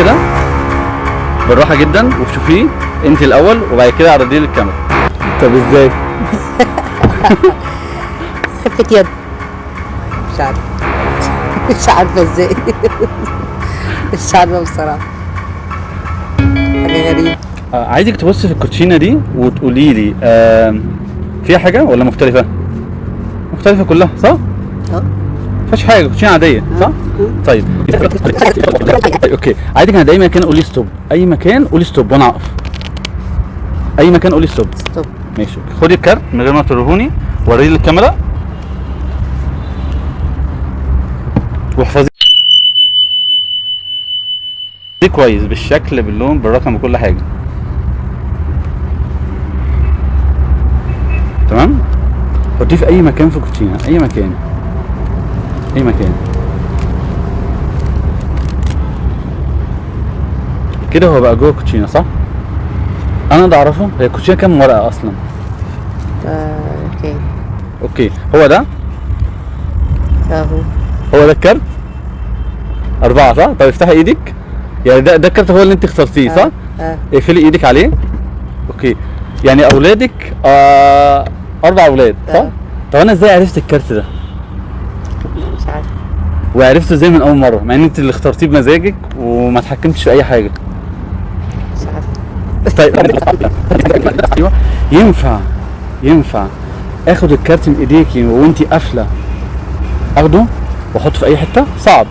كده بالراحة جدا وشوفيه انت الاول وبعد كده اعرضيه للكاميرا. طب ازاي؟ خفة يد. مش عارفة. مش عارفة ازاي. مش عارفة بصراحة، حاجة غريبة. عايزك تبصي في الكوتشينه دي وتقولي لي فيها حاجة ولا مختلفة؟ مختلفة كلها صح؟ اه. مفيهاش حاجة، كوتشينه عادية صح؟ طيب okay، عايزك عند اي مكان قولي stop، اي مكان قولي stop وانا اقف. اي مكان قولي stop. stop. ماشي okay. خدي الكارت من غير ما توريهوني، وريه للكاميرا واحفظيه كويس بالشكل باللون بالرقم بكل حاجة. تمام؟ حطيه في اي مكان في الكوتشينه، اي مكان، اي مكان كده. هو بقى جوه الكوتشينه صح؟ انا اقدر اعرفه. هي الكوتشينه كام ورقة اصلا؟ okay. okay هو ده؟ اهو هو ده الكارت؟ 4 صح؟ طب افتحي ايدك. يعني ده الكارت هو اللي انت اخترتيه صح؟ اقفلي ايدك عليه. okay، يعني اولادك 4 اولاد صح؟ طب انا ازاي عرفت الكارت ده؟ مش عارفه. وعرفته ازاي من اول مرة مع ان انت اللي اخترتيه بمزاجك وما اتحكمتش في اي حاجة؟ مش عارفه. طيب ايوه، ينفع اخد الكارت من ايديكي وانت قافله، اخده واحطه في اي حتة؟ صعب،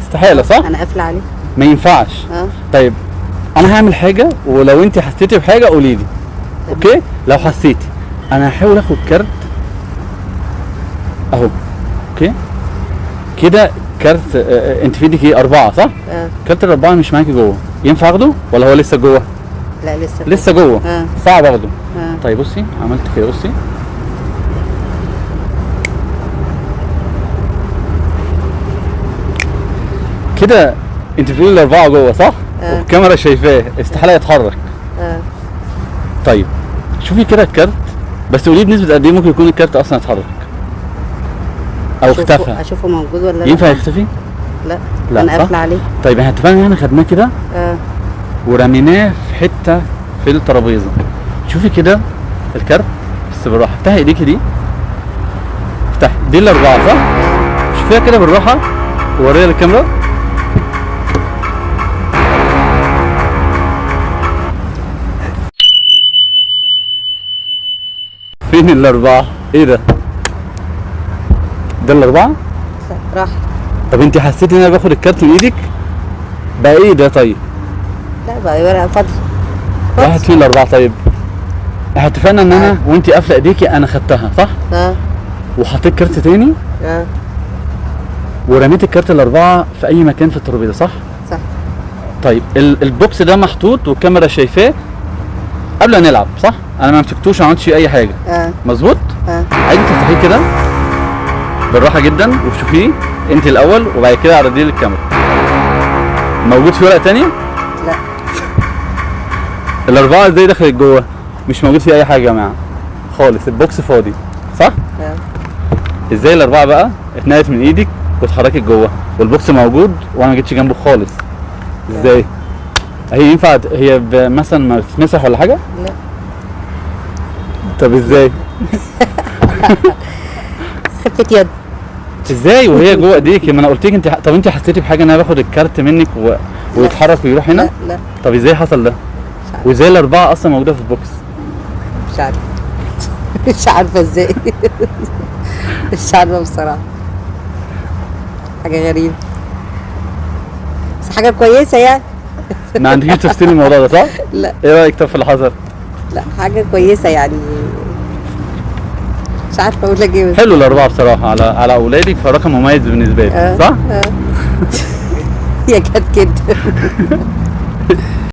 استحالة صح؟ انا قافله عليه، ما ينفعش. طيب انا هعمل حاجة ولو انت حسيتي بحاجة قولي لي. okay؟ لو حسيتي انا هحاول اخد كارت اهو. okay كده كارت. انت في ايدك ايه؟ 4 صح؟ كارت ال4 مش معاكي جوه، ينفع اخده ولا هو لسه جوه؟ لا لسه لسه جوه. صعب اخده. طيب بصي، عملت كده، بصي كده، انت بتقولي ال4 جوه صح؟ والكاميرا شايفاه، استحالة يتحرك. طيب شوفي كده الكارت، بس قولي بنسبة قد ايه ممكن يكون الكارت اصلا اتحرك او اختفى؟ اشوفه موجود ولا لا؟ ينفع يختفي؟ لا لا، انا قافله عليه. طيب احنا اتفقنا ان احنا خدناه كده ورميناه في حتة في الترابيزة. شوفي كده الكارت بس بالراحة، افتحي ايديكي دي، افتحي دي ال4 صح؟ شوفيها كده بالراحة ووريها للكاميرا. فين ال4؟ ايه ده؟ ده ال4؟ راح. طب انت حسيتي ان انا باخد الكارت من ايدك؟ بقى ايه ده طيب؟ لا بقى ورقة فاضية. راحت فين ال4 طيب؟ احنا اتفقنا ان انا وانت قافله ايديكي انا خدتها صح؟ وحطيت كارت تاني؟ ورميت الكارت ال4 في اي مكان في الترابيزة صح؟ صح. طيب ال box ده محطوط والكاميرا شايفاه قبل ما نلعب صح؟ انا ما مسكتوش، ما عملتش اي حاجة. مظبوط؟ عايزك تفتحيه كده بالراحة جدا وشوفيه انت الاول وبعد كده اعرضيه للكاميرا. موجود في ورقة تانية؟ لا. ال4 ازاي دخلت جوه؟ مش موجود فيه اي حاجة يا جماعة خالص، ال box فاضي صح؟ ازاي ال4 بقى اتنقلت من ايدك واتحركت جوه وال box موجود وانا ما جيتش جنبه خالص؟ ازاي؟ هي ينفع هي مثلا ما بتتمسح ولا حاجة؟ لا. طب ازاي؟ خفة يد. ازاي وهي جوه ايديكي؟ ما انا قلت لك انت. طب انت حسيتي بحاجة ان انا باخد الكارت منك ويتحرك ويروح هنا؟ لا لا. طب ازاي حصل ده؟ وازاي ال4 اصلا موجودة في ال box؟ مش عارفه. مش عارفه ازاي. مش عارفه بصراحة، حاجة غريبة بس حاجة كويسة يعني. ما عندكيش تفسير للموضوع ده صح؟ لا. ايه رايك طب في اللي حصل؟ لا حاجة كويسة يعني، مش عارفه اقول لك ايه. حلو ال4 بصراحة على اولادك، فرقم مميز بالنسبة لي صح؟ يا كانت كده.